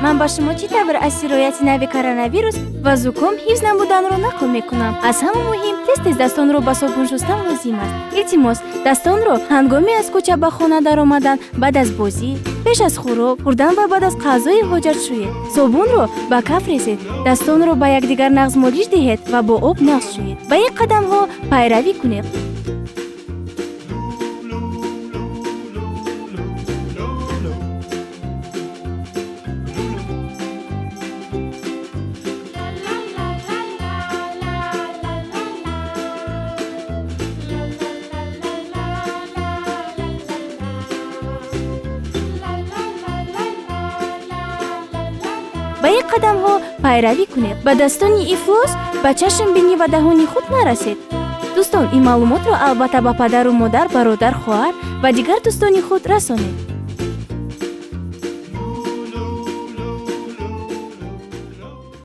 Ман ба шумо чӣ тавр аз сирояти нави коронавирус ва зуком ҳифз намуданро нақл мекунам. Аз ҳама муҳим, тез тез дастонро ба собун шустан лозим аст. Илтимос, дастонро ҳангоми аз кӯча ба хона даромадан, баъд аз бозӣ, пеш аз хӯрок хӯрдан ва баъд аз қазои ҳоҷат шӯед. Собунро ба каф резед, дастонро ба якдигар нағз молиш диҳед ва бо об нағз шӯед. Ба ин қадамҳо пайравӣ кунед. Ба ин қадамҳо пайравӣ кунед. Ба дастони ифлос ба чашм, бинӣ ва даҳони худ нарасед. Дӯстон, ин маълумотро албатта ба падару модар, бародар, хоҳар ва дигар дӯстони худ расонед.